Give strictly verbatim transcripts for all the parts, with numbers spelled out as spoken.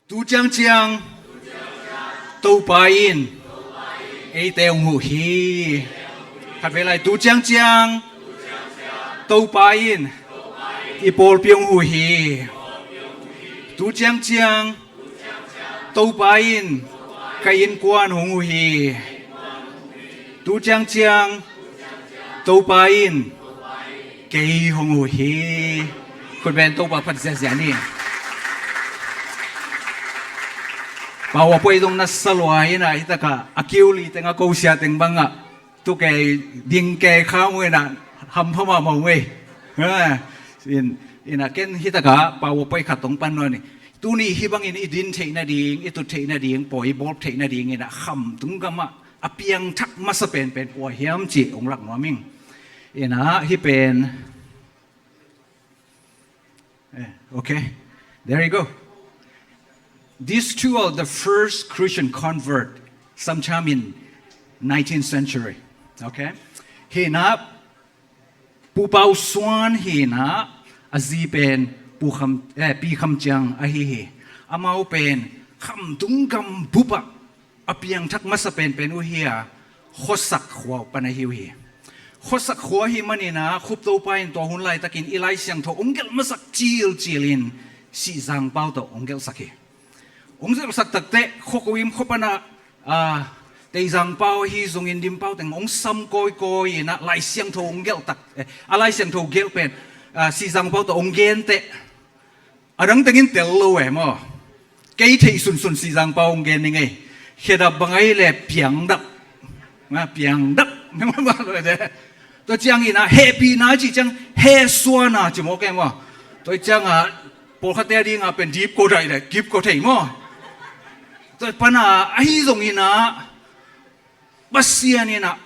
Tu ciangciang Topa in eite hong huh hi. Khat vei lai, tu ciangciang Topa in i pawlpi hong huh hi. Tu ciangciang Topa in ka innkuan hong huh hi. Tu ciangciang Topa in kei hong huh hi. Khutbeng Topa phat ziazia ni. Powerpoint zong na sa lua hi na, hi takah a kiu li teng a ko sia teng bangah tu kei ding kei khang uh hi na, hampha mahmah uh hi. Ha, in, in a ken hi takah powerpoint khat tong pan nuam ni. Tuni hih bangin i din theih nading, i tut theih nading, pawi i bawlp theih nading in a Khamtung gamah a piangthak masa penpen kua hiam cih hong lak nuam ing. In a hih pen Eh, okay. There you go. These two are the first Christian convert sometime in nineteenth century. Okay? Hi na, Pu Pau Suan hi na, a zi pen Pu Kham, eh, Pi Kham Ciang ahi hi. Amau pen Khamtung gam bupah a piangthak masa penpen uh hi a, Khuasak khua pan ahi uh hi. Khuasak khua ahi manin a, Khup Topa in tua hun laitakin i Lai Siangtho hong gelh masak cilcil in Sihzang Pau tawh hong gelhsak hi. Hong gelhsak takteh, khua ko im khua pan a, a, Teizang Pau ahi zongin Dim Pau teng hong sam kawikawi in a, Lai Siangtho hong gelh tak, eh, a Lai Siangtho gelh pen, a, Sihzang Pau tawh hong genteh, a dang tengin tel lo e maw. Kei theih sunsun Sihzang Pau hong gen ning ei. Khedap bang ahi le piangdap. Na piangdap. Tua ciangin a hehpihna cih ciang hesuana ci maw kei maw. Tua ciangah pawlkhatte a dingah pen dip ko daih le kip ko thei maw. Tua pana ahi zongin a Pasian in a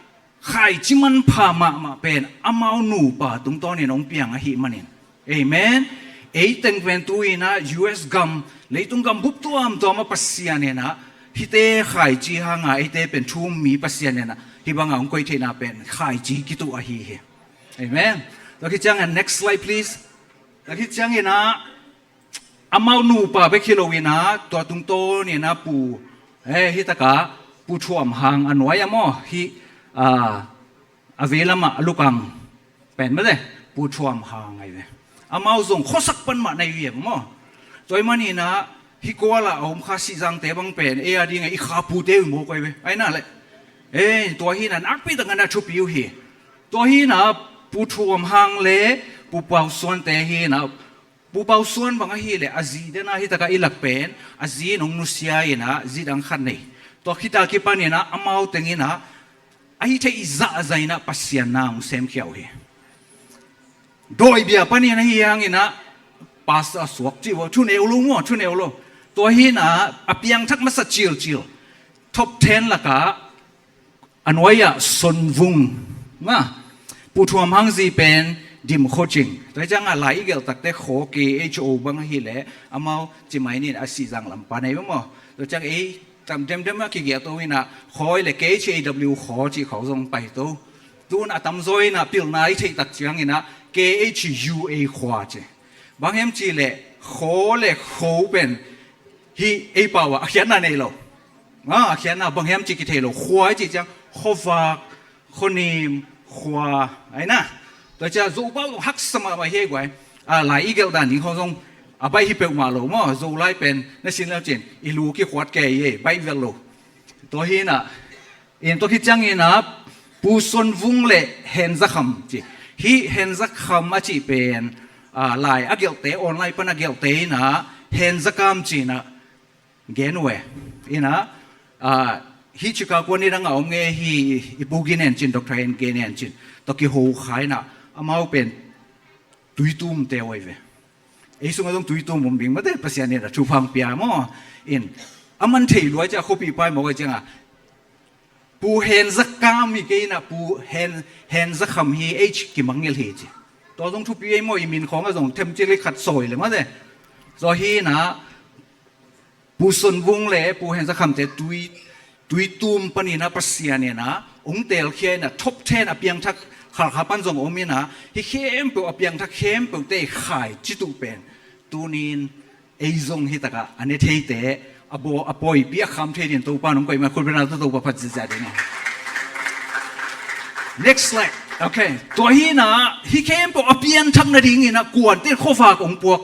khaici manpha mahmah pen amau nupa tungtawnin hong piang ahih manin. Amen. Ei teng pen tu in a U S gam, leitung gam bup tuamtuam ah Pasian in a hihte khaici hanga eite pen thu-um mi Pasian in a hih banga hong koih theihna pen khaici kituh ahi hi. Amen. Tua khit ciangin next slide please. Tua khit ciangin a amau nupa bek hi lo in a, tua tungtawn in a Pu, eh, hi takah Pu Thuam Hang a nuai a maw, hi, a, a veilamah a lukang pen mate, Pu Thuam Hang ahi ve. Amau zong khuasak pan mah na hi uh hi maw. Tua ahih manin a, hih kualah a om kha Sihzangte bang pen, ei a dingah i kha pute uh hi maw koi ve. Ahi na le. Eh, tua hi na nakpi takin a thupi uh hi. Tua hi na Pu Thuam Hang le Pu Pau Suante hi na, Pu Pau Suan bang ahih leh a zi den a hi takah i lak pen, a zi in hong nusia in a, zi dang khat nei. Tua khit a kipan in a, amau teng in a, ahi theih zahzah in a Pasian na hong semkhia uh hi. Dawibia panin ahi hangin a, pastor suak cih uh, thuneu lo maw, thuneu lo. Tua hi na, a piangthak masa cilcil. Top ten lakah, a nuai-ah Son Vung, maw, Pu Thuam Hang zi pen Dim Kho Cing. Tua hi ciangah lai i gelh takteh Khaw K H O bang ahih leh amau ci mai ni in a Sihzang lam pan ahi maw. Tua ciang ei tam demdem a kigiah to in a Khaw leh K H A W Khaw cih khawng zong pai to. Tun a tamzaw in a pilna i theih tak ciangin a K H U A Khua ci. Bang hiam cih leh Khaw leh Kho pen hih ei pau ah a khiatna nei lo. A, a khiatna bang hiam cih kithei lo. Khua i cih ciang khuavak, khuanim, khua ahi na. Tua ciang Zopau zong haksa mahmah hi ei guai. A, lai i gelh dan ding khawng zong a baih hi peuhmah lo maw. Zolai pen na sin leu cin i lu kikhuat kei ei, baih vel lo. Tua hi na, in tua khit ciangin a Pu Son Vung le Hen Za Kham ci. Hih Hen Za Kham a cih pen, a, lai a gelhte, online pan a gelhte in a Hen Za Kam ci in a gen uh e. In a, a, hih Chicago ni dang a om nge hi i Pu Gin En Cin, Doctor En Gin En Cin. Tua kiho kha in a amau pen tuitumte uh ahi ve. Ei sungah zong tuitum om ding mate, Pasian in a thupha hong pia maw. In, a man thei lua ciang a khuapi pai mawk a ciangah Pu Hen Za Kam hi kei in a Pu Hen, Hen Za Kham hi ei ci kimangngilh hi ci. Tua zong thupi ei maw, i min khawngah zong themcik le khat sawi le mate. Tua hi in a Pu Son Vung le Pu Hen Za Khamte tui, tuitum panin a Pasian in a hong teelkhia in a top ten a piangthak Khalkha pan zong om in a, hih khempeuh a piangthak khempeuhte i khaici tuh pen tuni-in Ei zong hi takah a ne theite, a baw, a pawipi, a kham thei dingin Topa nong koih mah, khut beng a, Topa phat ziazia ding. Next slide. Okay. Tua hi inah, hih khempeuh a pianthak nadingin ah kuante'n khuavak ong puak.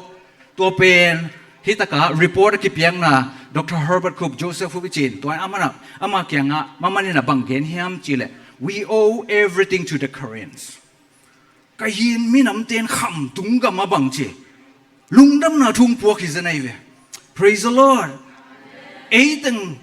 Tua pen hi takah report a kipiakna Doctor Herbert Cope, Joseph Cope i cih, tua amah, amah kiangah, amah in ah bang gen hiam cih leh, "We owe everything to the Koreans." Korean minamte'n khamtung gam ah bang ci, lungdamna thu ong puak hi zen ahi ve. Praise the Lord. Ei teng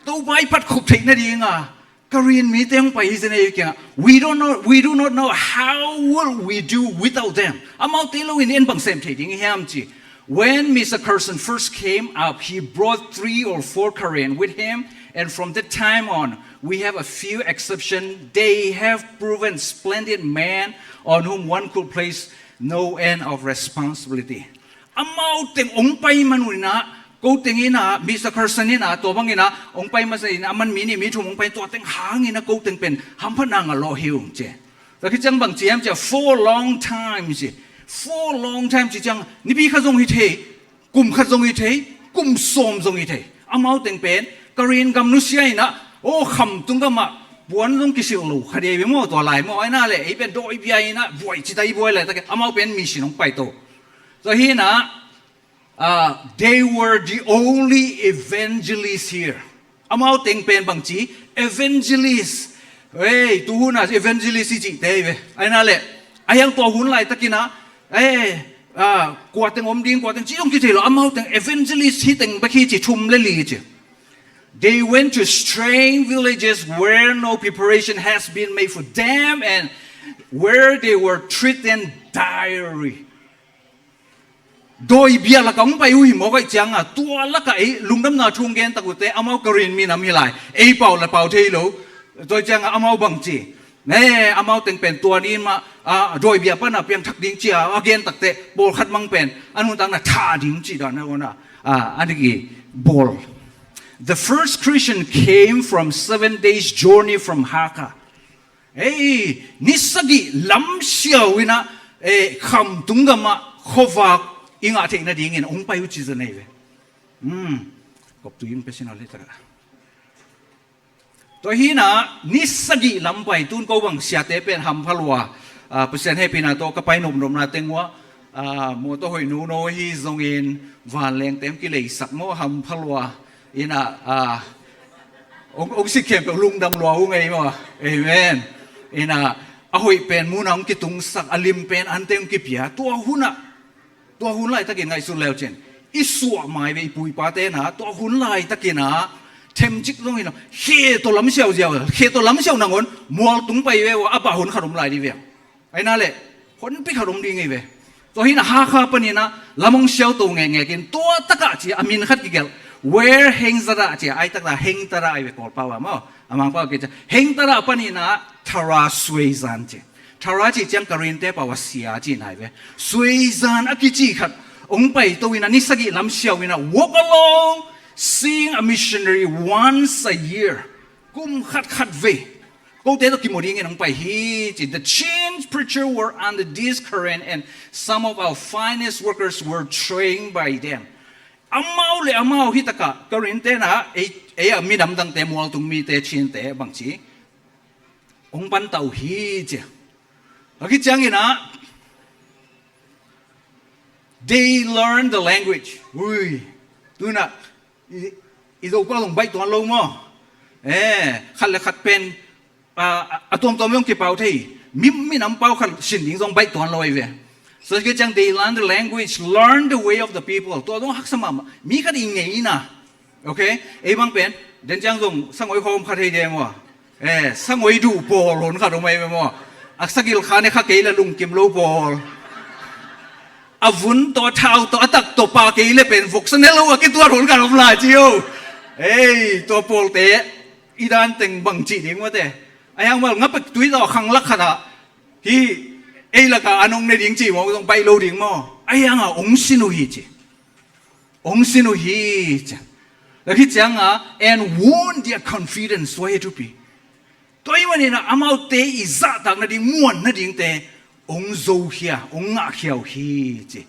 Topa i phat khop theih nading a Korean mite ong pai hi zen ahi ve kiangah. We don't know, we do not know how will we do without them. Amaute lo in ei bang sem thei ding hiam ci. When Mister Carson first came up, he brought three or four Korean with him, and from that time on, we have a few exceptions. They have proven splendid men on whom one could place no end of responsibility. Amau teng ong pai man un inah, ko teng inah, Mister Carson inah, tua bang inah ong pai man inah, aman mi nih mi thum ong pai, tua teng hang inah ko teng pen hamphatna ngah lawh hi ung ci. Tua khit ciang bang ci hiam cih leh, for a long time ci. For a long time ci ciang, nipi khat zong hi thei, kum khat zong hi thei, kum sawm zong hi thei. Amau teng pen Korean gam nusia inah, aw, khamtung gam ah puan zong kisilh lo kha ding hi ve maw, tua lai maw. Ahi inah leh ei pen dawi bia inah buai ci ta, i buai laitak in amau pen mission ong paito. Tua hi inah, ah, they were the only evangelist here. Amau teng pen bang ci, evangelist. Ei, tu hun ah evangelist i cihte hi ve. Ahi inah leh, ahi hang tua hun laitak inah, ei, ah, kua teng om ding, kua teng ci zong kithei lo. Amau teng evangelist hi teng bek hi ci, thum le li ci. They went to strange villages where no preparation has been made for them and where they were treated direly. Dawi bia lakah ong pai uh hi mawk ahih ciangah, tua lakah ei lungdamna thu ong gen tak uh teh, amau Korean minam hi lai, ei pau la pau thei lo. Tua ciangah amau bang ci, ne, amau teng pen tua ni mah, ah, dawi bia pan a piangthak ding ci a, a gen tak teh, pawlkhat mang pen a nuntakna thah ding cih dan a, ah, a nih i bawl. The first Christian came from seven days' journey from Hakha. Ei, ni sagih lam siau inah, eh, khamtung gam ah khuavak i ngah theih nadingin ong pai uh ci zen ahi ve. Hmm. Kop tu in pesin a le ta. Tua hi inah, ni sagih lam pai, tun ko bang siate pen hampha lua, ah, Pasian hehpihna tawh ka pai nopnopna teng uah, ah, mawtaw hoih nono hi zongin, vanleng tem kileisak maw, hampha lua. Inah, ah, ong, ong sik khempeuh lungdam lua uh ngei maw. Amen. Inah, a hoih pen mun ah ong kitungsak, a lim pen ante ong kipia. Tua hun ah, tua hun laitakin ngaihsun leu cin, i suah mai ve, i pu i pate na, tua hun laitakin ah, themcik zong hi lo, khe tawh lam siau ziau, khe tawh lam siau nangawn mual tung pai ve uh a, a bah hun khat om lai ding ve. Ahi inah leh, honpi khat om ding hi ve. Tua hi inah Hakha panin ah lam ong siau to ngekngek in, tua takah ci a min khat kigelh, where Hengzada ci a, ai tak ta Hengtada ahi ve Kawlpau ah maw, a Mangpau ah kici a, Hengtada panin ah Tara Sueizan ci. Tara cih ciang Korean te pau ah sia cihna hi ve. Sueizan a kici khat ong paito inah, ni sagih lam siau inah, walk along seeing a missionary once a year. Kum khat khat vei kote tawh kimu dingin ong pai hi ci. The Chin preacher were under this Korean and some of our finest workers were trained by them. Amau le amau hi takah Korean te na, ei, ei a minam dangte, mualtung mite, Chin te bang ci, ong panta uh hi ci. A khit ciangin ah, they learn the language. Ui, tu inah i, i Zopau zong baih tuan lo maw. Eh, khat le khat pen, a, a, a tuamtuam zong kipau thei. Mi, minam pau khat sin ding zong baih tuan lo ahi ve. So, a khit ciang they learn the language, learn the way of the people. Tua zong haksa mahmah. Mi khat i ngeina. Okay? Ei bang pen, den ciang zong sangoi khawm khat hei deng ua. Eh, sangoi duh pawl hun khat om ahi ve maw. A sagil kha ne kha kei le lungkim lo pawl. A vun tawh, a thau tawh, a tak tawh pa kei le pen voksa ne lo a kituat hun khat om lai ci o. Ei, tua pawlte i dan teng bang cih ding mawte. Ahi hang bel nga pek tui tawh khang lak khat ah, hi, ei lakah an ong ne ding cih maw, zong baih lo ding maw. Ahi hang a ong sin uh hi ci. Ong sin uh hi ci. La khit ciang a, and won their confidence, tua hi thupi. Tua ahih manin ah amaute i zahtak nading, muan nadingte ong zokhia, ong ngahkhia uh hi ci.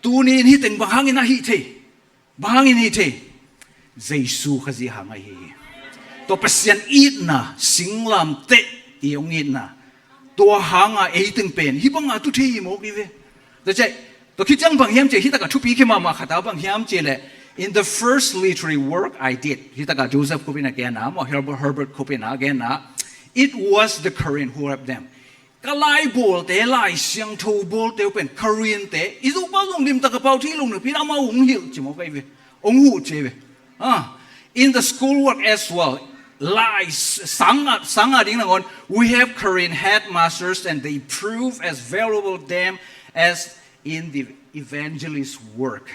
Tuni in hih teng bang hangin ahih thei. Bang hangin hi thei? Jesu Khazih hanga hi hi. Tua Pasian itna, singlamteh i hong itna, tua hanga ei teng pen hih banga tu thei hi mawk hi ve. Tua ciah, tua khit ciang bang hiam cih leh, hih takah thupi khe mahmah khat a bang hiam cih leh, in the first literary work I did, hih takah Joseph Cope in a gen a maw, Herbert, Herbert Cope in a gen a, it was the Korean who helped them. Ka laibawlte, Lai Siangtho bawlte uh pen Korean-te, i Zopau zong limtak a pau thei lo napi-in amau hong hilh ci mawk ahi ve. Hong huh ci ahi ve. Ah, in the schoolwork as well. Lai s-, sang a, sang a ding nangawn, we have Korean headmasters and they prove as valuable them as in the evangelist work.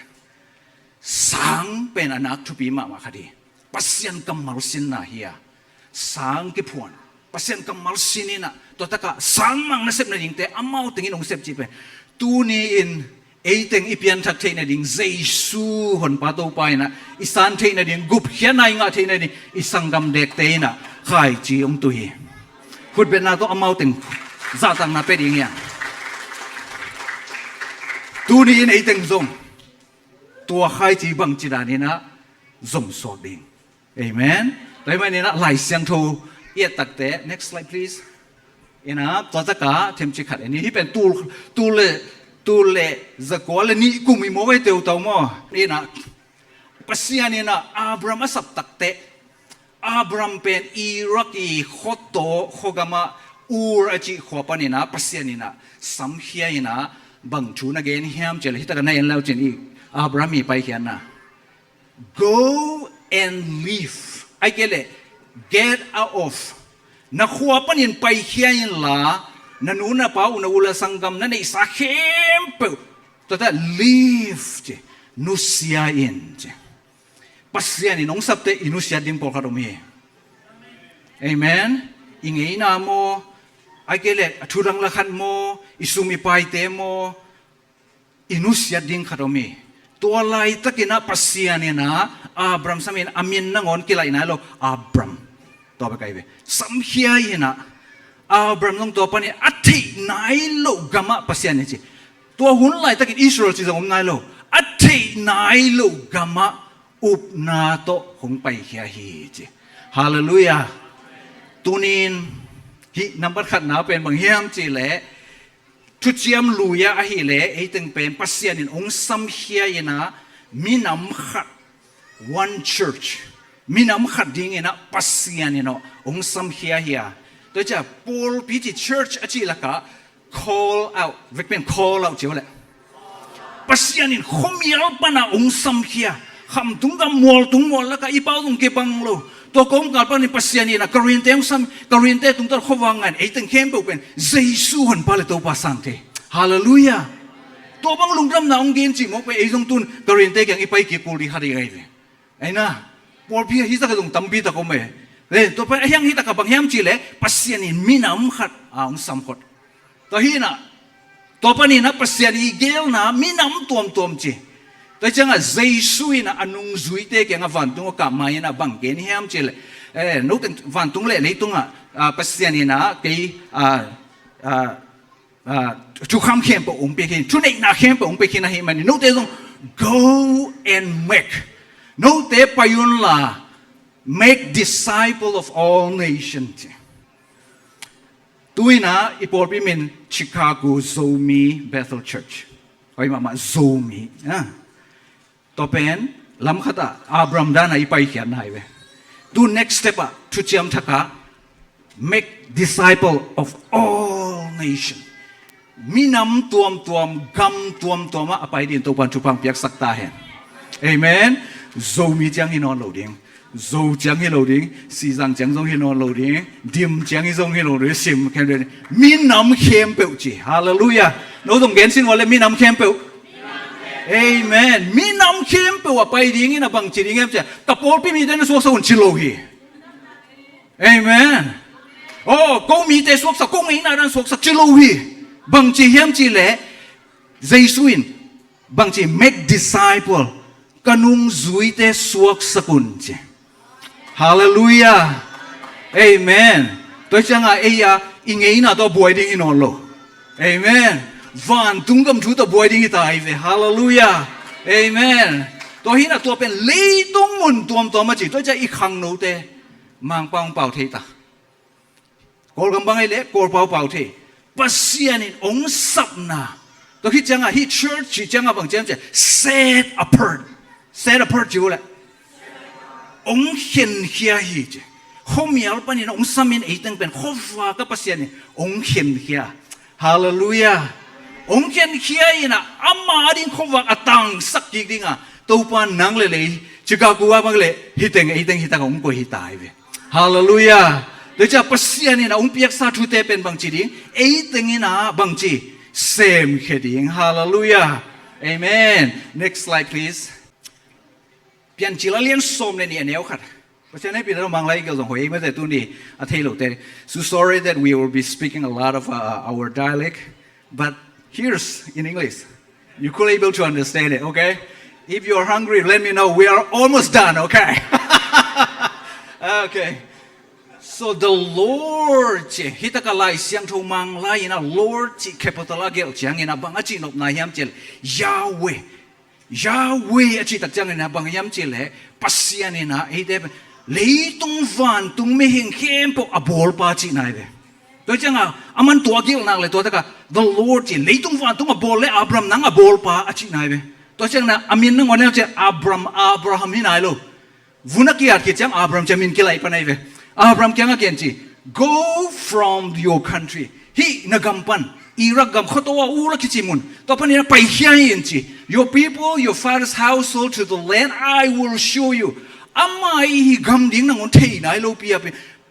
Sang pen a nak thupi mahmah khat hi. Pasian kammal sinna hi a, sang kiphuan, Pasian kammal sin in a, tua takah sang mang nasep nadingte amau tengin hong sep cih pen tuni-in ei teng i pianthak theih nading, Jesu Honpa Topa in a i san theih nading, gupkhiatna i ngah theih nading, i sanggam dekte in a khaici hong tu hi. Khutbetna tawh amau teng zahtakna pia ding hi a, tuni-in ei teng zong tua khaici bangci danin a zom sawt ding. Amen. Tua ahih manin a Lai Siangtho i et takte, next slide please. In a, tua takah themcik khat en ni. Hih pen tul, tul le, tul le zakua le nih kum hi mawk ahi, teutau maw. In a, Pasian in a Abraham a sap takte, Abraham pen Iraq i khuataw khuagam ah Ur a cih khua panin a Pasian in a samkhia in a bang thu na gen hiam cih leh, hih takah na en le uh cin, i Abraham i paikhiatna. Go and leave. Ahih kei leh, get out of. Na khua panin paikhia inla, na nu na pa uh, na u le sanggam, na neihsa khempeuh, tua ta leave ci, nusia in ci. Pasian in hong sapte i nusiat ding pawlkhat om hi. Amen. I ngeina maw, ahih kei leh a thudang lakhat maw, i sum i paite maw, i nusiat ding khat om hi. Tua laitakin a Pasian in a Abram samin a min nangawn kilaih nai lo, Abram. Tua bek ahi ve. Samkhia in a Abram zong tua panin a theih nai loh gamah Pasian in ci. Tua hun laitakin Israel ci zong om nai lo. A theih nai loh gamah upna tawh hong paikhia hi ci. Halleluiah. Tunin hih nambat khatna pen bang hiam cih leh, thuciam lui-ah ahih leh, ei teng pen Pasian in hong samkhia in a minam khat, one church, minam khat dingin a Pasian in hong samkhia hi a. Tua ciah pawlpi ci, church a cih lakah call out, vek pen call out ci uh leh, Pasian in khuamial pana hong samkhia. Khamtung gam, mualtung mual lakah i pau zong kibang lo. Tua kawmkal panin Pasian in a Korinth-te hong sam, Korinth-te tungtawn khuavak ngai-in ei teng khempeuh pen Jesu Honpa le Topa sang thei. Halleluiah. Tua bang lungdamna hong gen cih mawk pen ei zong tun Korinth-te kiang i pai kik kul ding kha ding ahi ve. Ei na, pawlpi ah hih takah zong tampi tak om e. Eh, tua pen a hiang hih takah bang hiam cih leh Pasian in minam khat a hong samkhot. Tua hi in a, tua panin a Pasian i geelna minam tuamtuam ci. Tua ciangah Jesu in a a nungzuite kiangah vantung a kah ma-in a bang gen hiam cih leh, eh, note vantung le leitungah, ah, Pasian in a kei, ah, ah, ah, thukham khempeuh hong pia khin, thuneihna khempeuh hong pia khin ahih manin note zong go and make. Note pai unla, make disciple of all nations ci. Tu-in a i pawlpi min Chicago Zomi Bethel Church. Hoih mahmah, Zomi. Ah. Tua pen lam khatah Abram dan a i paikhiatna hi ve. Tu next step ah thuciam thak ah make disciple of all nation. Minam tuamtuam, gam tuamtuam ah a pai dingin Topa'n thupha hong piaksak ta hen. Amen. Zomi ciang hi nawn lo ding. Zo ciang hi lo ding, Sizang ciang zong hi nawn lo ding, Dim ciang hi zong hi lo ding, sim khempeuh ding. Minam khempeuh ci. Halleluiah. No zong gen sin uh leh, minam khempeuh. Amen. Minam khempeuh a pai dingin a bang ci ding hiam cih leh, ka pawlpi mite na suaksak un ci lo hi. Amen. Oh, ko mite suaksak, ko ngeina dan suaksak ci lo hi. Bang ci hiam cih leh, Jesu in bang ci, make disciple, ka nungzuite suaksak un ci. Halleluiah. Amen. Tua ciangah ei a i ngeina tawh buai ding hi nawn lo. Amen. Vantung gam thu tawh buai ding hi ta hi ve. Halleluiah. Amen. Tua hi-in ah tua pen leitung mun tuamtuam a ci, tua ciang i khangnote Mangpau hong pau thei ta. Kawlgam bang ahih leh Kawlpau pau thei. Pasian in hong sapna. Tua khit ciangah hih church cih ciangah bang ci hiam cih leh set apart. Set apart ci uh leh hong khenkhia hi ci. Khuamial panin hong samin ei teng pen khuavak ah Pasian in hong khenkhia. Halleluiah. Hong khenkhia in ah ama ading khuavak a tangsak kik ding a Topa nang le lei Chicago ah bang leh hih teng ei teng hih tak ah hong koih hi ta hi ve. Halleluiah. Tua ciang Pasian in ah hong piaksa thute pen bangci ding, ei teng in ah bangci semkhia ding. Halleluiah. Amen. Next slide, please. Piancil a lian sawm le nih a neu khat. Pasian hehpihna tawh Manglai i gelh zong hoih ei mate tuni a thei lote. So sorry that we will be speaking a lot of uh, our dialect, but here's in English. You could able to understand it, okay? If you are hungry, let me know. We are almost done, okay? Okay. So the Lord ci, hih tak ah Lai Siangtho Manglai in ah Lord ci capital a gelh ciangin ah bang a cihnopna hiam cih leh Yahweh. Yahweh a cih tak ciangin ah bang hiam cih leh Pasian in ah eite leitung vantung mihing khempeuh a bawlpa cihna hi ve. Tua ciangah aman tua a gelh nak leh tua tak ah the Lord ci, leitung vantung a bawl leh Abraham nang a bawlpa a cihna hi ve. Tua ciangin ah a min nangawn hiam cih leh Abram, Abraham hi nai lo. Vun a ki-at khit ciang Abraham ci a min kilaih pan ahi ve. Abraham kiangah gen ci, "Go from your country." Hih na gam pan, Iraq gam khuato a Ur a kici mun, tua panin ah paikhia in ci. "Your people, your father's household to the land I will show you." Ama i hih gam ding nangawn thei nai lopi a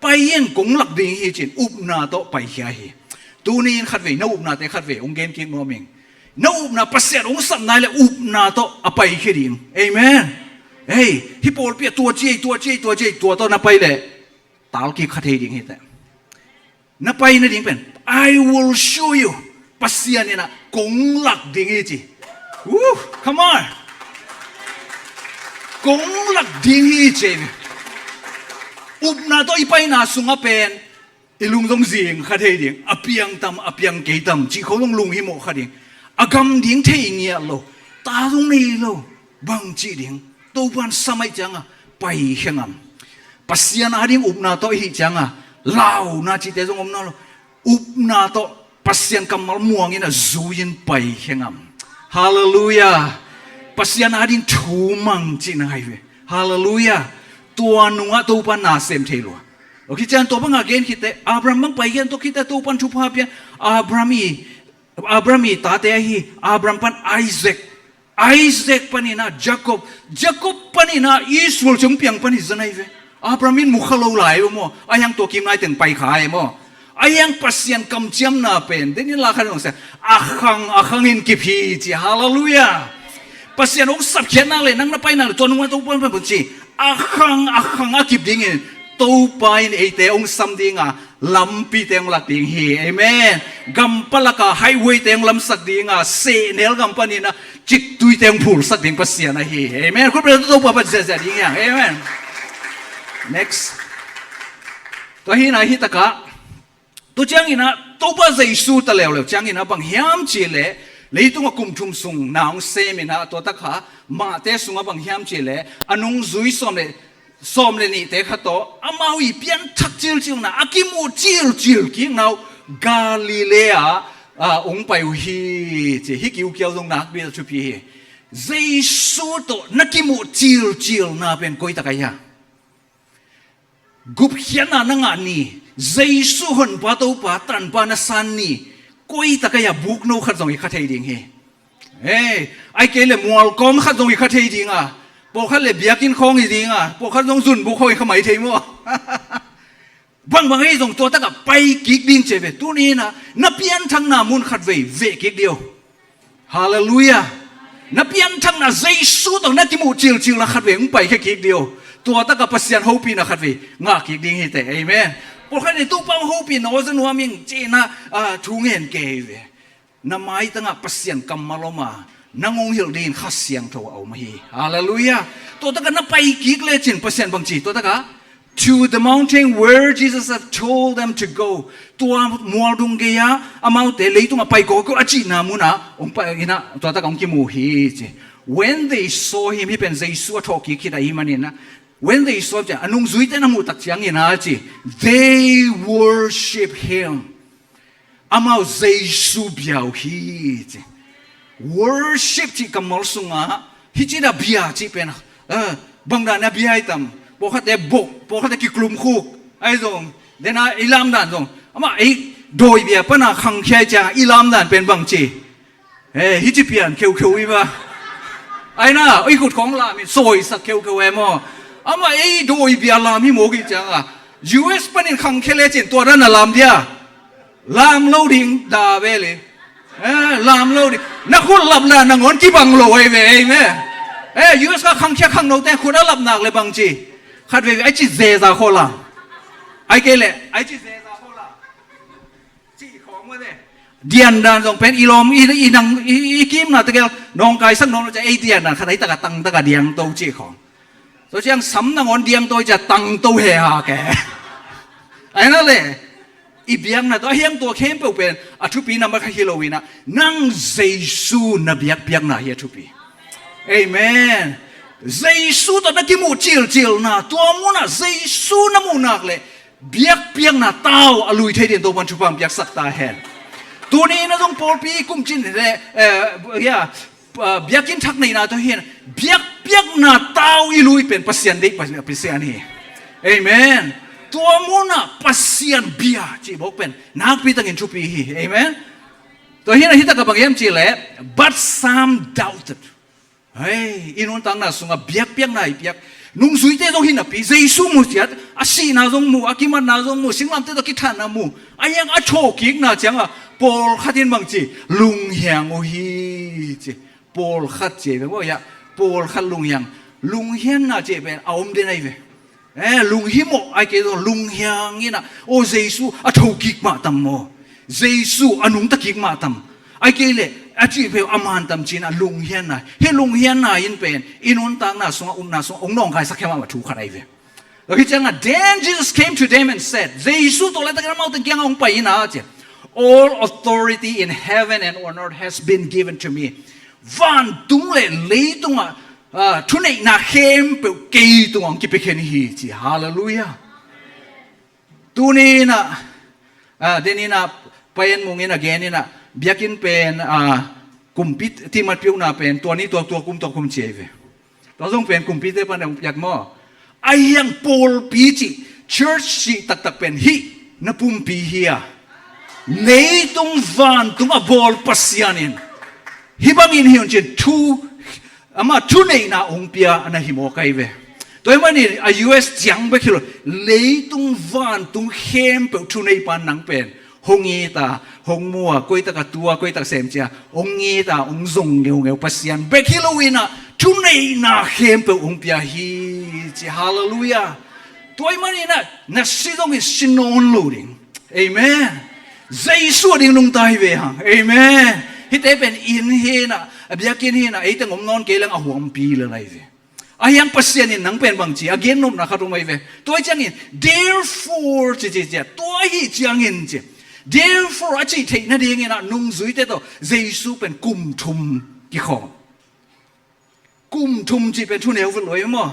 pai in, kong lak ding hi ci-in upna tawh paikhia hi. Tuni in khatvei na upnate khatvei hong gen kik nuam ing. Na upna Pasian hong sap nai leh upna tawh a paikhia ding. Amen. Hei, hih pawlpi ah tua ci ei, tua ci ei, tua ci ei, tua tawh na pai leh tal kik kha thei ding hi teh. Na pai nading pen, "I will show you." Pasian in ah kong lak ding hi ci. Woo, come on. Kong lak ding hi ci. Upna tawh i paina sungah pen i lung zong zing kha thei ding, a piang tam, a piang kei tam cih khawng zong lunghimawh kha ding. A gam ding thei ngiat lo, ta zong nei lo, bang cih ding, Topa in sam ahih ciangah paikhia ngam. Pasian ading upna tawh i hih ciangah launa cihte zong om nawn lo. Upna tawh Pasian kammal muang in ah zui-in paikhia ngam. Halleluiah. Pasian ading thu mang cihna hi ve. Halleluiah. Tua nungah Topa na sem thei lua. Tua khit ciang tua bangah gen khit teh, Abraham bang paikhia in, tua khit teh Topa in thupha pia in, Abraham i, Abraham i tate ahi, Abraham pan Isaac, Isaac panin ah Jacob, Jacob panin ah Israel ci hong piang pan hi zan ahi ve. Abraham in mu kha lo lai uh maw, a hiang tua kim lai teng pai kha hi maw. A hiang Pasian kamciamna pen, den in la kha dong sia, a khang a khang in kip hi ci, halleluiah. Pasian hong sapkhiat nak leh, nang na pai nak leh, tua nungah Topa in pai bang ci, a khang a khang a kip dingin Topa in eite hong sam ding a, lampite hong lak ding hi. Amen. Gam palak a highway-te hong lamsak ding a, sehnel gam panin ah ciktuite hong phulsak ding Pasian ahi. Amen. Khut beng tawh Topa phat ziahziah ding hi hang. Amen. Next. Tua hi-in ah hih tak ah, tua ciangin ah Topa Jesu ta leuleu ciangin ah bang hiam cih leh, leitung ah kum thum sung na hong sem in ah, tua tak ah Mate sungah bang hiam cih leh, a nungzui sawm le sawm le nihte kha tawh, amau i pianthak cilcilna, a kimuh cilcil kikna uh Galilee ah, ah, hong pai uh hi ci. Hih kiukiau zong nakpi a thupi hi. Jesu tawh na kimuh cilcilna pen koi tak a hia? Gupkhiatna na ngah ni, Jesu Honpa Topa Tanpa na san ni, koi tak a hia? Bukno khat zong i kha thei ding hi. Ei, ahih kei leh mualkawm khat zong i kha thei ding a, pawlkhat leh biakinn khawng hi ding a, pawlkhat zong zunbuk khawng i kha mai thei maw? Bangbang ei zong tua tak ah pai kik ding ci ve. Tuni in ah na pianthakna mun khatvei veh kik dih o. Halleluiah. Na pianthakna Jesu tawh na kimuh cilcilna khatvei hong paikhia kik dih o. Tua tak ah Pasian hopihna khatvei ngah kik ding hi teh. Amen. Pawlkhat in Topa hong hopih nawn zaw nuam ing ci-in ah, ah, thu ngen kei ve. Na maitang ah Pasian kammal om a, nang hong hilh dingin Kha Siangtho a om hi. Halleluiah. Tua tak ah na pai kik lecin Pasian bang ci, tua tak ah, "To the mountain where Jesus have told them to go." Tua mual dung gei ah amaute leitung ah pai kawikawi a cihna mun ah hong pai in ah, tua tak ah hong kimu hi ci. When they saw him, hih pen Jesu a thawhkik khit ahih manin ah, when they saw him, a nungzuite in a muh tak ciangin a ci, they worship him. Amau Jesu bia uh hi ci. Worship cih kammal sungah hih ci a bia cih pen, eh, bang dan a bia hi tam? Pawlkhatte bok, pawlkhatte kiklum khuk. Ahi zong, den a i lam dan zong, amah ei dawi bia pan a khangkhia ciang i lam dan pen bang ci? Eh, hih ci pian kheukheu hi ba. Ahi na, i khut khawng lam in sawisak kheukheu e maw. Amah ei dawi bia lam hi mawk hi ciang a, U S panin khangkhia lecin tua dan a lam dia. Lam lo ding da ve le. Eh, lam lo ding. Na khut lap la nangawn kibang lo ahi ve, amen. Eh, U S ka khangkhia khangnote khut a lap nak le bang ci? Khat veve ai ci zeza khaw lam. Ai kei le, ai ci zeza khaw lam. Ci khawng mawk e. Dian dan zong pen i lawm i, i nang i, i kimna tegel nawngkaisak nawn lo ci a, ei dian dan khat a hi tak a tangtak a diangto ci khawng. Tua ciang sam nangawn diangto hi ci a tangto he ha ke. Ahi na le. I biakna tawh a hiang tua khempeuh pen a thupi na mah kha hi lo in ah, nang Jesu na biakpiakna hi a thupi. Amen. Jesu tawh na kimuh cilcilna, tua munah Jesu na muh nak le biakpiakna tau a lui thei dingin Topa'n thupha piaksak ta hen. Tuni na zong pawlpi kumcin le, eh, ya, ah, biakinn thak neihna tawh hi in, biakpiakna tau i lui pen Pasian deih Pasian hi. Amen. Tua munah Pasian bia cih bawk pen nakpi takin thupi hi. Amen. Tua hi in ah hih tak a bang hiam cih leh, but some doubted. Hei, i nuntakna sungah biakpiakna i piak nungzuite zong hi napi, Jesu mu ciat, a sihna zong mu, a kimatna zong mu, singlamteh tawh kithanna mu, a hiang a thawhkikna ciangah pawlkhat in bang ci, lunghiang uh hi ci. Pawlkhat ci ve maw, ya, pawlkhat lunghiang. Lunghianna ci pen a om den ahi ve. Eh, lunghimawh ahi kei zong lunghiang in ah, aw Jesu a thokik mah tam maw? Jesu a nungta kik mah tam? Ahi kei leh a cih peuh a man tam ci in ah lunghianna. Hih lunghianna in pen i nuntakna sungah, upna sungah hong nawngkaisak khia mahmah thu khat ahi ve. Tua hi ciangah, then Jesus came to them and said, Jesu tawlai takin amaute kiangah hong pai in ah ci, all authority in heaven and on earth has been given to me. Vantung le leitungah, ah, thuneihna khempeuh kei tungah hong kipia khin hi ci. Halleluiah. Tuni in ah, ah, den in ah, Pa En Mung in a gen in ah, biakinn pen, ah, kumpi timat piuhna pen tua ni tua, tua kum tua kum ci ahi ve. Tua zong pen kumpite pan hong piak maw? A hiang pawlpi cih, church cih taktak pen hih na pumpi hi a, leitung vantung a bawl Pasian in hih bangin hi un ci-in thu, amah thuneihna hong pia a na hi mawk ahi ve. Tua ahih manin a U S ciang bek hi lo, leitung vantung khempeuh thuneipa nang pen hong it a, hong mu a, koi tak a tu a, koi tak sem ci a, hong it a, hong zong ngeungeu Pasian bek hi lo in ah, thuneihna khempeuh hong pia hi ci. Halleluiah. Tua ahih manin ah, na si zongin si nawn lo ding. Amen. Jesu a ding nungta hi ve hang. Amen. Hihte pen inn hi in ah, a biakinn hi in ah, eite om nawn kei leng a huampi lel ahi ve. A hiang Pasian in nang pen bang ci, a gennopna khat om ahi ve. Tua hi ciangin, therefore, ci, ci, ci, tua hi ciangin ci. Therefore, a cih theih nadingin ah nungzuite tawh Jesu pen kum thum kikhawm. Kum thum cih pen thu neu vet lo hi maw?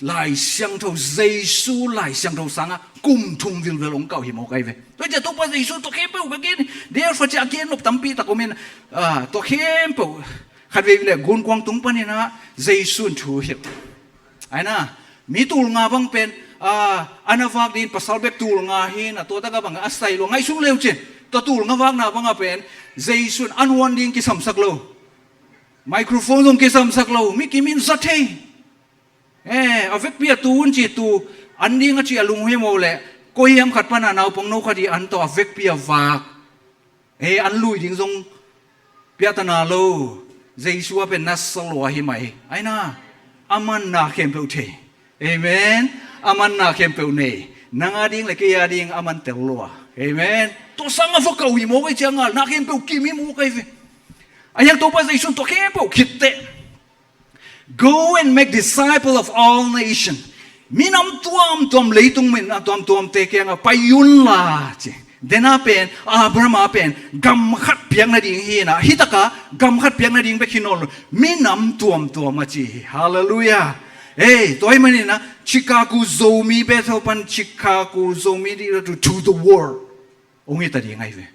Lai Siangtho, Jesu Lai Siangtho sangah kum thum vilvel hong kauh hi mawk ahi ve. Tua hi ciah Topa Jesu tua khempeuh bek in, therefore ci a gennop tampi tak om in, ah, tua khempeuh khat vei leh gunkuang tung panin ah Jesu in thu hilh. Ahi na, mi tul nga bang pen, ah, a na vak dingin pasal bek tul nga hi in ah, tua tak a bang a sai lua, ngaihsun le uh cin. Tua tul nga vakna bangah pen Jesu in an huan ding kisamsak lo. Microphone zong kisamsak lo, mi kim in za thei. Eh, a vekpi a tu un ci, tu an ding a ci a lung uh hi maw leh, koi hiam khat pan a naupangno khat i an tawh a vekpi a vak. Eh, an lui ding zong piahtana lo. Jesu a pen na sa lua hi mai. Ahi na, a man na khempeuh thei. Amen. A man na khempeuh nei. Nang a ding le kei a ding a man tel lua. Amen. Tua sang a va kauh hi mawk ahi ciangah na khempeuh kim hi mawk ahi ve. A hiang Topa Jesu in tua khempeuh khit teh, "Go and make disciple of all nation." Minam tuamtuam, leitung minam tuamtuamte kiangah pai un la ci. Dena pen, Abraham a pen gam khat piak nading hi inah, hih takah gam khat piak nading bek hi nawn lo, minam tuamtuam a ci hi. Halleluiah. Ei, tua ahih maninah Chicago Zomi Bethel pan Chicago Zomi dih to, to the world hong hi ta ding ahi ve.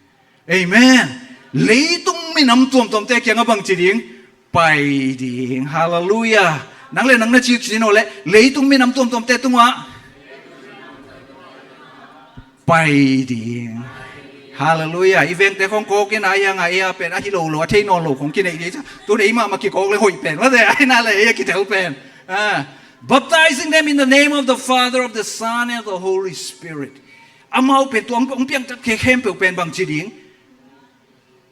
Amen. Leitung minam tuamtuamte kiangah bangci ding? Pai ding. Halleluiah. Nang le nang na ci ci nawn leh, leitung minam tuamtuamte tungah pai ding. Halleluiah. I vengte khong kawk inah, a hiangah ei a pen ahi lo lo, a thei nawn lo khong kineih ding. Tun ei mahmah kikawk le hoih pen, mate, a hinah le ei a kitel pen. Ah. Baptizing them in the name of the Father, of the Son, and of the Holy Spirit. Amau pen tua hong piangthak khempeuh pen bangci ding?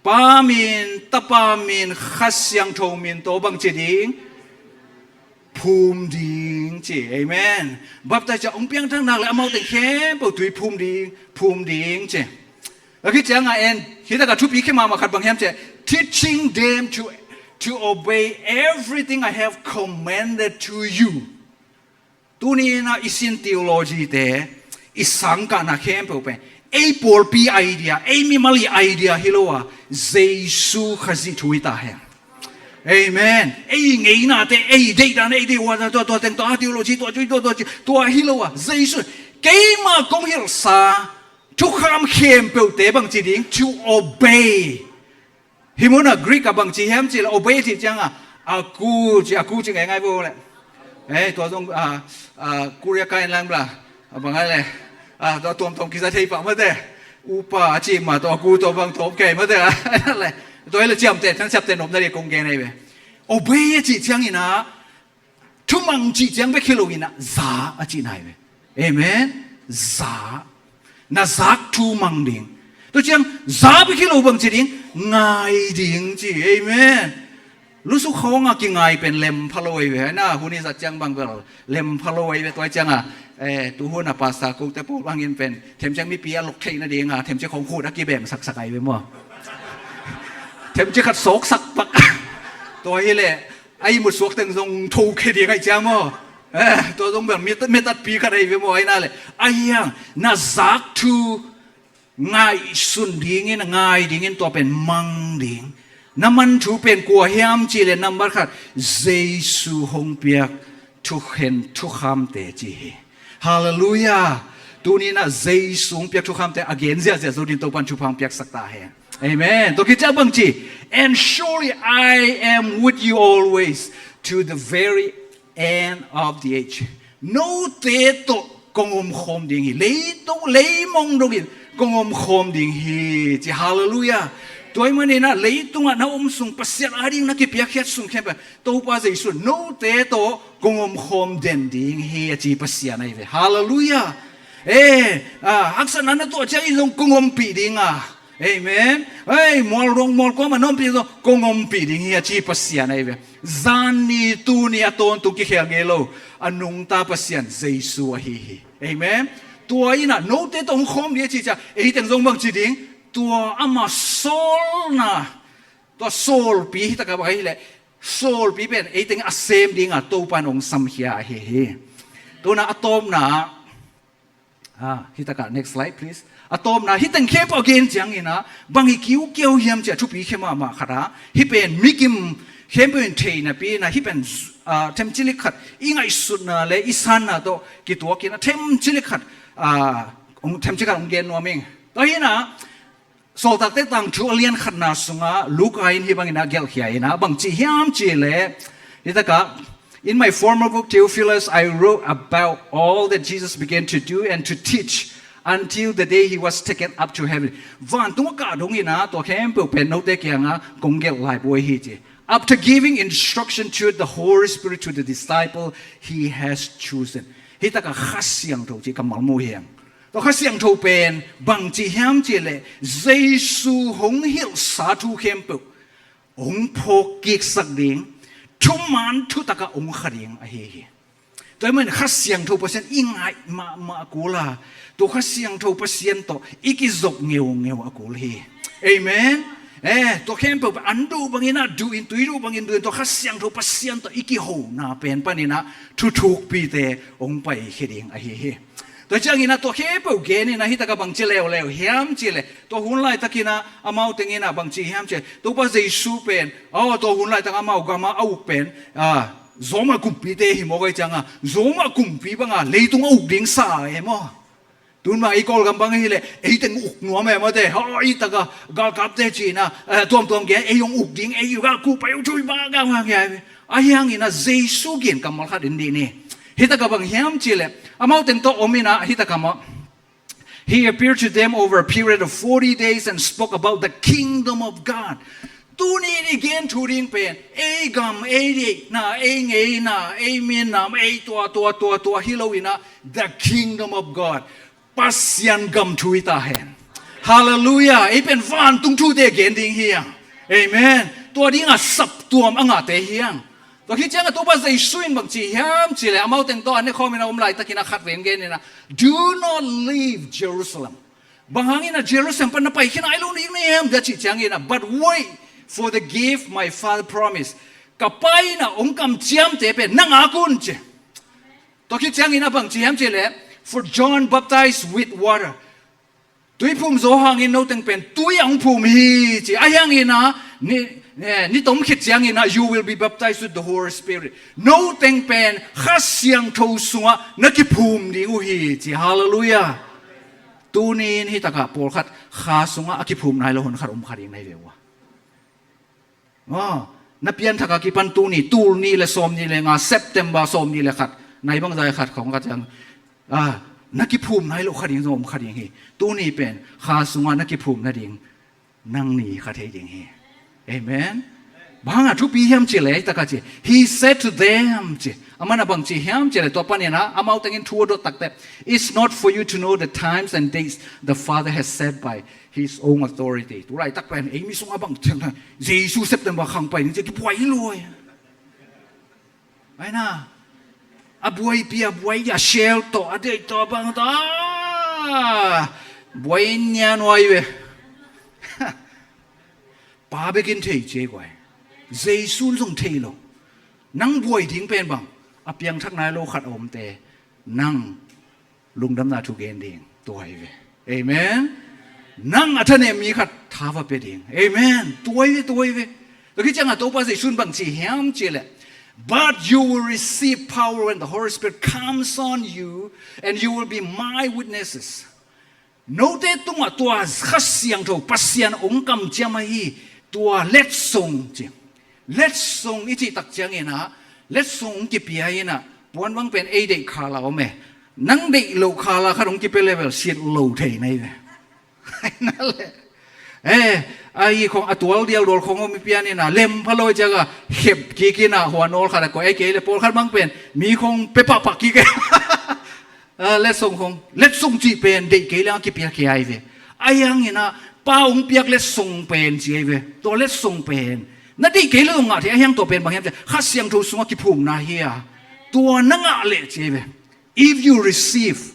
Pa min, Tapa min, Kha Siangtho min tawh bangci ding? Phum ding ci. Amen. Baptize ciang hong piangthak nak le amau teng khempeuh tui phum ding, phum ding ci. A khit ciangah en, hih takah thupi khe mahmah khat bang hiam ci, teaching them to, to obey everything I have commanded to you. Tuni inah i sin theology te, i sangkahna khempeuh pen ei pawlpi idea, ei mimal i idea hi lo a, Jesu Khazih thu hi ta hen. Amen. Ei ngeinate, ei deihdan, ei deih ua, tua, tua teng, tua theology, tua, tua, tua, tua, tua hi lo a, Jesu, keimah kong hilhsa thukham khempeuhte bangci ding? To obey. Hih munah Greek ah bangci hiam cih leh, obey cih ciangah, aku ci, aku ci ngeingai vo leh. Eh, tua zong, ah, ah, Korea ka in lang bla, ah, bang ai leh, ah, tua tuamtuam kiza thei pah mate. Upa a ci mah tua aku tua bang tuam kei mate. Tua hi leh ciamteh, than ciamteh nopna ding kong gen ahi ve. Obey a cih ciangin ah, thumang cih ciang bek hi lo inah, za a cihna hi ve. Amen. Za. Na zak thu mang ding. Tua ciang za bek hi lo, bangci ding? Ngai ding ci. Amen. Lusuk khawngah kingai pen lem pha lo ahi ve. Aina hun i zat ciang bang bel lem pha lo ahi ve. Tua ciangah, eh, tuhun a pastor kote pawl bangin pen themciang mipi a lok theih nadinga themciang khawng khut a kibem saksak ahi ve maw. Themciang khat sawksak pak. Tua hi leh a ihmut suak teng zong tho khe ding ahi ciang maw. Eh, tua zong bel mi, mi tatpi khat ahi ve maw, aina leh. Ahi hang, na zak thu ngaihsun dingin, ngai dingin tua pen mang ding. Na man thu pen kua hiam cih leh number khat, Jesu hong piak thukhen, thukhamte ci hi. Halleluiah. Tuni inah Jesu hong piak thukhamte a gen ziahziah zo ding Topan thupha hong piaksak ta hen. Amen. Tua khit ciang bangci, and surely I am with you always to the very end of the age. Note tawh kong omkhawm ding hi. Leitung, leimong dongin kong omkhawm ding hi ci. Halleluiah. Tua ahih maninah leitungah na om sung, Pasian ading na kipiakkhiat sung khempeuh Topa Jesu note tawh kong omkhawm den ding hi a ci Pasian ahi ve. Halleluiah. Eh, ah, haksatna na tuah ciangin zong kong ompih ding a. Amen. Ei, mual ruang mual kuamah na ompih zong kong ompih ding hi a ci Pasian ahi ve. Zanni tuni a tawntung kikhel ngei lo a nungta Pasian Jesu ahi hi. Amen. Tua inah note tawh hong khawm ding a ci ciang, ei teng zong bangci ding? Tua ama sawlna, tua sawlpi hi takah bang ahi leh, sawlpi pen ei teng a sem dinga Topan hong samkhia ahi hi. Tuna a tawpna, ah, hi takah, next slide please. A tawpna, hih teng khempeuh a gen ciangin ah bang i kiukiau hiam cih a thupi khe mahmah khat ah, hih pen mikim khempeuh in theihna pi-in ah, hih pen, ah, themcilik khat i ngaihsutna le i sanna tawh kituakin ah themcilik khat, ah, hong, themcilik khat hong gen nuam ing. Tua hi-in ah, Sawltakte tangthu a lian khatna sungah Luka in hih bangin a gelhkhia in ah, bangci hiam cih leh, hi takah, "In my former book, Theophilus, I wrote about all that Jesus began to do and to teach until the day he was taken up to heaven." Vantung a kah dongin ah, tua khempeuh pen note kiangah kong gelh laibu ahi ci. "After giving instruction to the Holy Spirit to the disciple he has chosen." Hi takah Kha Siangtho cih kammal mu hi hang. Tua Kha Siangtho pen bangci hiam cih leh, Jesu hong hilhsa thu khempeuh hong phawk kiksak ding, thuman thutakah hong kha ding ahi hi. Tua ahih manin Kha Siangtho Pasian i ngaih mahmah a kul a, tua Kha Siangtho Pasian tawh i kizop ngeungeu a kul hi. Amen. Eh, tua khempeuh pen an duh bangin ah duh in, tui duh bangin duh in, tua Kha Siangtho Pasian tawh i kihona pen panin ah thuthukpite hong paikhia ding ahi hi. Tua ciangin ah tua khempeuh genin ah hi takah bang ci leuleu hiam cih leh, tua hun laitakin ah amau tengin ah bang ci hiam cih leh, Topa Jesu pen, aw, tua hun laitak amau gamah a uk pen, ah, Roma kumpite hi mawk ahih ciangah, Roma kumpi bangah leitung a uk ding sa e maw. Tun bang ei Kawlgam bang ahih leh ei teng uk nuam e maw te, aw, hi takah galkapte ci-in ah, eh, tuamtuam gen, ei hong uk ding, ei gal kuh pai uh tui bang a gal ngai ve. Ahi hangin ah Jesu gen kammal khat in dih ni. Hi takah bang hiam cih leh, amau teng tawh om in ah hi takah maw, He appeared to them over a period of forty days and spoke about the kingdom of God. Tuni-in i gen thu ding pen, ei gam, ei deihna, ei ngeina, ei minam, ei tua, tua, tua, tua hi lo-in ah, the kingdom of God. Pasian gam thu hi ta hen. Halleluiah. Ei pen vantung thute gen ding hi hang. Amen. Tua dingah saptuam a ngahte hi hang. Tua khit ciangah Topa Jesu in bang ci hiam cih leh, amau teng tawh a ne khawm in a om laitakin a khatvei in gen in ah, "Do not leave Jerusalem." Bang hangin ah Jerusalem pan na pai khin nai lo ding na hiam, a cih ciangin ah, "But wait for the gift my Father promised." Ka Pa in ah hong kamciamte pen na ngak un ci. Tua khit ciangin ah bang ci hiam cih leh, "For John baptized with water." Tuiphum Johan in no teng pen tui a hong phum hi ci. Ahi hangin ah ni, eh, ni tom khit ciangin ah, "You will be baptized with the Holy Spirit." No teng pen Kha Siangtho sungah na kiphum ding uh hi ci. Halleluiah. Tuni-in hi takah pawlkhat Kha sungah a kiphum nai lo hun khat om kha ding na hi ve uh a. Aw, na pianthak a kipan tuni, tul nih le sawm nih le nga, September sawm nih le khat, nai bangzah khat khawng khat ciang, ah, na kiphum nai lo kha ding zong om kha ding hi. Tuni pen Kha sungah na kiphum nading nang ni kha thei ding hi. Amen. Bang a thupi hiam cih leh, hi takah ci, "He said to them," ci. Aman a bang ci hiam cih leh, tua panin ah amau tengin thu a dot takte, "It's not for you to know the times and dates the Father has set by his own authority." Tu laitak pen ei mi sungah bang theng theng, Jesu September khang pai ding ci kibuai luai. Ai na, a buaipi, a buai, a shell tawh, a deih tawh, bang tawh, ah, buai nia nuai ve. Pa bekin thei ci ei guai. Jesu zong thei lo. Nang buai ding pen bang, a piangthak nai lo khat a omte, nang lungdamna thu gen ding, tua hi ve. Amen. Nang a thanem mi khat tha va pia ding. Amen. Tua hi ve, tua hi ve. Tua khit ciangah Topa Jesu in bang ci hiam cih leh, "But you will receive power when the Holy Spirit comes on you, and you will be my witnesses." Note tungah tua Kha Siangtho, Pasian hong kamciam ahi tua letsong ci. Letsong i cih tak ciangin ah, letsong hong kipia in ah, puan bang pen ei deih khala om e. Nang deih loh khala khat hong kipia leh bel sit lo thei na hi ve. Ai na le. Eh, a i khong a tual dial dual khong om i pian in ah, lem pha lo ciangah, khep kik in ah, hua nawl khat a koih, ai kei leh pawlkhat bang pen mi khong pia pahpah kik e. Ah, letsong khong, letsong cih pen deih kei leng a kipia kei ai ve. Ahi hangin ah, Pa hong piak letsong pen ci ai ve. Tua letsong pen na deih kei leh ngah thei, ahi hang tua pen bang hiam cih leh, Kha Siangtho sungah kiphumna hi a, tua na ngah leh ci ai ve. If you receive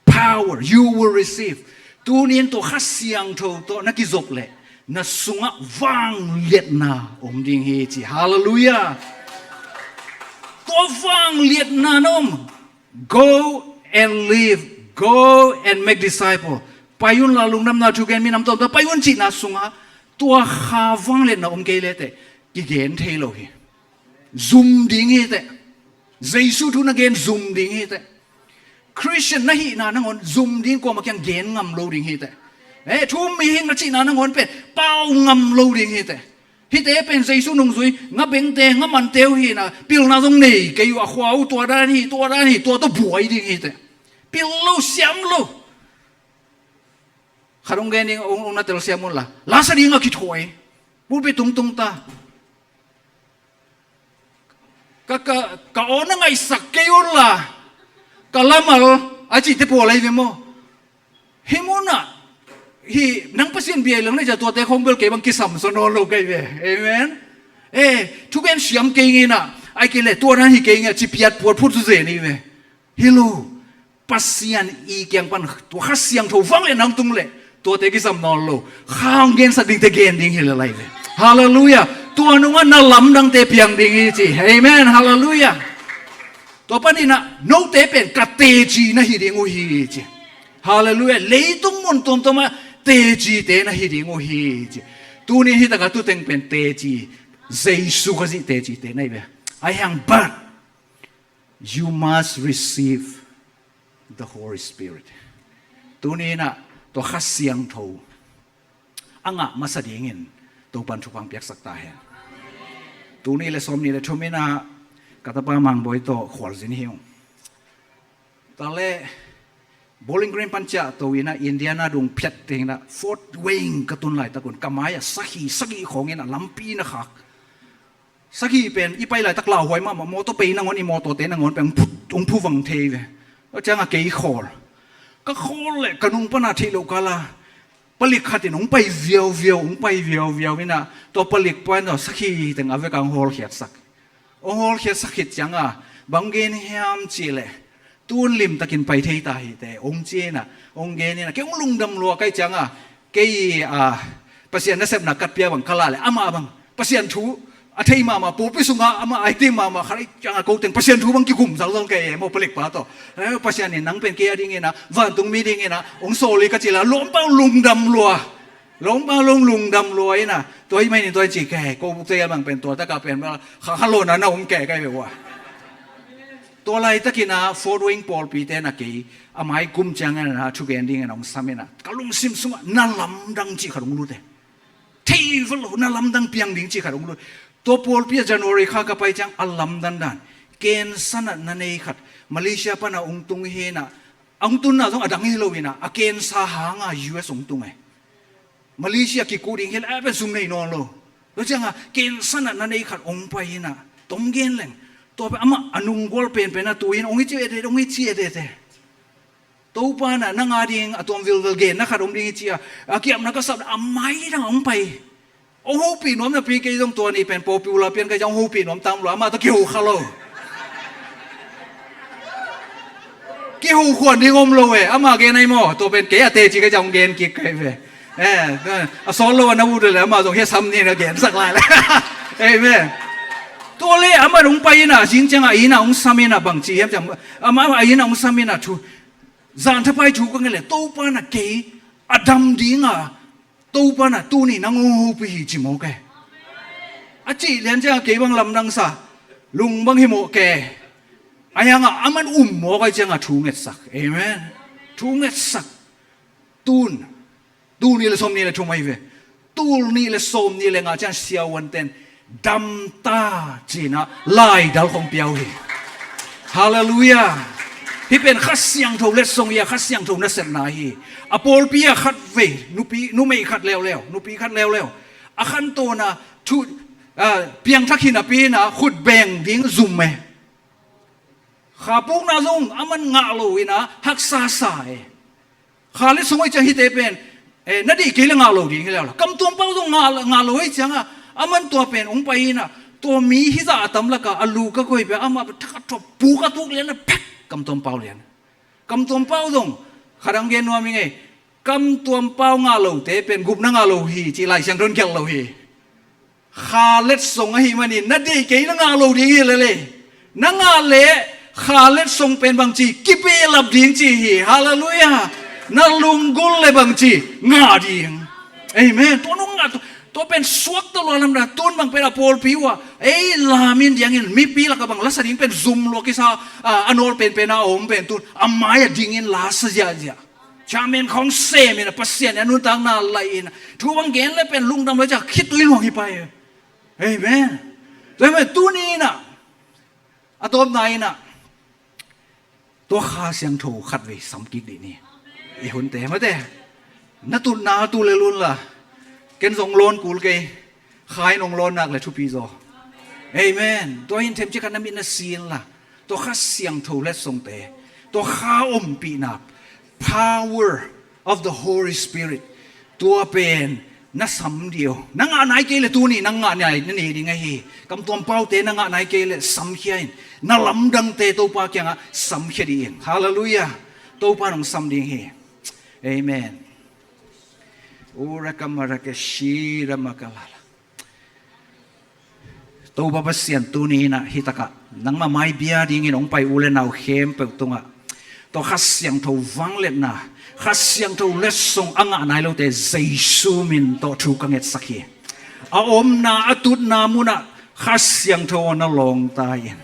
power, you will receive. Tuni-in tua Kha Siangtho tawh na kizop leh, na sungah vangliatna om ding hi ci. Halleluiah. Tua vangliatna na om. Go and live. Go and make disciple. Pai unla, lungdamna thu gen, minam tawh pai un cihna sungah tua kha vangliatna om kei leh teh, kigen thei lo hi. Zum ding hi teh. Jesu thu na gen zum ding hi teh. Khristian na hihna nangawn zum ding, kuamah kiang gen ngam lo ding hi teh. Eh, thu um mihing na cihna nangawn pen pau ngam lo ding hi teh. Hihte pen Jesu nungzui, nga bengte, nga mante uh hi-in ah, pilna zong nei kei uh, a khua uh tua dan hi, tua dan hi, tua tawh buai ding hi teh. Pil lo, siam lo. Khat hong gen ning, hong, hong na telsiam unla. La sa ding a kithuai. Pulpit tungtung ta. Ka, ka, ka aw na ngaihsak kei unla. Ka lamal a cihte pawl ahi ve maw. Hih munah, hih nang Pasian bia hi leng na hih ciang tuate khong bel kei bang kisam sa nawn lo ka hi ve. Amen. Eh, thugen siam kei ing in ah, ahih kei leh tua dan hi kei ing a, ci piat puat phut zu zen hi ve. Hi lo. Pasian i kiang pan tua Kha Siangtho vangliatna hong tung leh, tuate kisam nawn lo. Kha hong gensak dingte gen ding hi lel ahi ve. Halleluiah. Tua nungah na lamdangte piang ding hi ci. Amen. Halleluiah. Tua panin ah note pen ka teci na hi ding uh hi ci. Halleluiah. Leitung mun tuamtuam ah tecite na hi ding uh hi ci. Tuni hi takah tuteng pen teci, Jesu Khazih tecite na hi ve. Ahi hang, but you must receive the Holy Spirit. Tuni in ah tua Kha Siangtho a ngah masa dingin Topan thupha piaksak ta hen. Tul nih le sawm nih le thum in ah ka tapa Mang Bawi tawh khualzin hi ung. Tua le Bowling Green pan ciah to in ah Indiana dung phiat ding in ah Fort Wayne ka tun laitak un ka mai ah sakhi sagih khawng in ah lampi na khak. Sakhi pen i pai laitak lauhuai mahmah, mawtaw pei nangawn, i mawtawte nangawn pen hong phu, hong phuvang thei ve. Tua ciangah kei khawl. Ka khawl leh ka nung pana theih loh kala palik khat in hong pai viauviau, hong pai viauviau in ah tua palik pa in tua sakhi teng a vekah hong hawlkhiatsak. Hong hawlkhiatsak khit ciangah bang gen hiam cih leh, tun limtakin pai thei ta hi teh, hong ci in ah, hong gen in ah, kei hong lungdam lua ka hih ciangah, kei, a, Pasian nasepna katpia bang ka lah leh, amah bang Pasian thu a thei mahmah, pawlpi sungah amah a hi mahmah khat ahih ciangah ko teng Pasian thu bang kikum zalzal kei e maw, palik pa tawh. Eh, Pasian in nang pen kei a dingin ah, vantung mi dingin ah hong sawl hi ka cih leh, lawmpa lungdam lua. Lawmpa lung, lungdam lua in ah, tua ahih manin tua in ci kei, ko buk tei a bang pen tua takah pen bang kha kha lawna na hong kei kei ve ua. Tua laitakin ah Fort Wayne pawlpite in ah kei a mai kum ciangin ah thugen dingin hong sam in ah, ka lungsim sungah na lamdang cih khat hong lut e. Thei vet lo, na lamdang piang ding cih khat hong lut. Tua pawlpi ah January kha ka pai ciang a lamdang dan, cancer natna nei khat Malaysia pan ah hong tung hi in ah, a hong tunna zong a dang hi lo in ah, a cancer hangah U S hong tung e. Malaysia kikuh ding hi leh a pen sum nei nawn lo. Tua ciangah cancer natna nei khat hong pai in ah, tom gen leng, tua pen amah a nunggual penpen a tu in hong hi ci etete, hong hi ci etete. Topa in ah nang a ding a tuam vilvel genna khat om ding hi ci a, a kiamna ka sap a mai dang hong pai. Hong hopih nuam napi kei zong tua ni pen popular pian ka hih ciang hong hopih nuam tam lua, amah tawh kiho kha lo. Kiho khuan ding om lo e, amah gen ahi maw, tua pen kei a teci ka hih ciang hong gen kik ka hi ve. Eh, a sawt lo a na ut leh amah zong hia sam ni na gensak lai leh. Amen. Tua leh amah hong pai in ah, zing ciangah inn ah hong sam in ah, bangci hiam ciang, amah a inn ah hong sam in ah thu, zan thapai thu ka ngen leh, Topa in ah kei a dam ding a, Topa in ah tuni nang hong hopih hi ci mawk e. A cih lian ciangah kei bang lamdang sa, lung bang hi mawk e. Ahi hangah aman um mawk ahih ciangah thu ngetsak. Amen. Thu ngetsak. Tun, tul nih le sawm nih le thum ahi ve. Tul nih le sawm nih le nga ciang siavuante'n dam ta ci-in ah laidal khong pia uh hi. Halleluiah. Hih pen Kha Siangtho letsong hi a, Kha Siangtho nasepna hi. A pawlpi ah khat vei, nupi, numei khat leuleu, nupi khat leuleu, a khantawn ah thu, ah, piangthak hi napi-in ah khut beng ding zum e. Kha pukna zong aman ngah lo in ah haksa sa e. Kha letsong ahih ciang hihte pen, eh, na deih kei leh ngah lo ding hi leuleu. Kamtuam pau zong ngah, ngah lo ahih ciangah, aman tua pen hong pai in ah, tua mi hizah a tam lakah a lu ka koih pia, amah thak a thuak, puk a tuk lian ah, phek, kamtuam pau lian. Kamtuam pau zong, khat hong gen nuam ing ei, kamtuam pau ngah lote pen gupna ngah lo hi, ci Lai Siangtho in gelh lo hi. Kha letsong ahih manin na deih kei na ngah lo ding hi lel e. Na ngah leh kha letsong pen bangci, kibehlap ding ci hi. Halleluiah. Na lunggulh leh bangci, ngah ding. Amen. Tua nong ngah, tua, tua pen suakta lua lamdang. Tun bang pen a pawlpi uh ah, ei, lamin diangin mipi lakah bang lasa ding pen zum lua kisa, a, a nawl penpen a om pen tun a mai-ah dingin lasa ziahziah. Chairman khawng sem in ah, Pasian in a nuntakna laih in ah, thu bang gen leh pen lungdam lua ciang khitui luang hi pah hi. Amen. Tua ahih manin tuni in ah, a tawpna in ah, tua Kha Siangtho khatvei sam kik dih ni. I hunte mate, na tutna tul lel un la. Ken zong lawn kul kei. Kha in hong lawn nak leh thupi zaw. Amen. Tua hi in themcik khat na mit na si in la, tua Kha Siangtho letsongte, tua Kha ompihna, power of the Holy Spirit, tua pen na sam dih uh. Na ngah nai kei leh tuni nang ngah nai, na nei ding ahi. Kamtuam paute na ngah nai kei leh samkhia in. Na lamdangte Topa kiangah samkhia dih in. Halleluiah. Topa in hong sam ding hi. Amen. Ura kamara ke shira makalala. Topa Pasian, tuni in ah hih takah nangmah maibia dingin hong pai u le nau khempeuh tungah tua Kha Siangtho vangliatna, Kha Siangtho letsong a ngah nai lote Jesu min tawh thu ka ngetsak hi. A omna a tutna munah Kha Siangtho aw, na lawngta in.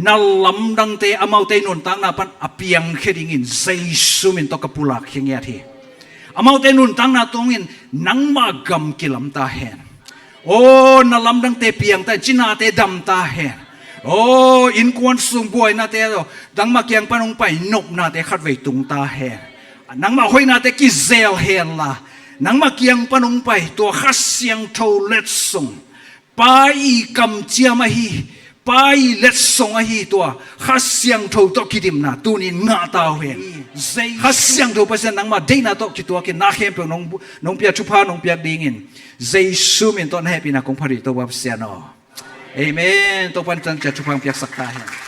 Na lamdangte amaute nuntakna pan a piangkhia dingin Jesu min tawh ka pulakkhia ngiat hi. Amaute nuntakna tungin nangma gam kilamta hen. Aw, na lamdangte piangta hen, cinate damta hen. Aw, innkuan sung buainate aw, nangmah kiang pan hong pai nopnate khatvei tungta hen. Nangmah hoihnate kizel henla, nangmah kiang pan hong pai tua Kha Siangtho letsong, Pa i kamciam ahi, Pa i letsong ahi tua Kha Siangtho tawh kidimna tunin ngahta uh hen. Kha Siangtho Pasian, nangmah deihna tawh kituakin na khempeuh nong, nong piak, thupha nong piak dingin Jesu min tawh na hehpihna kong phat hi, Topa Pasian aw. Amen. Topa in tan ciat thupha hong piaksak ta hen.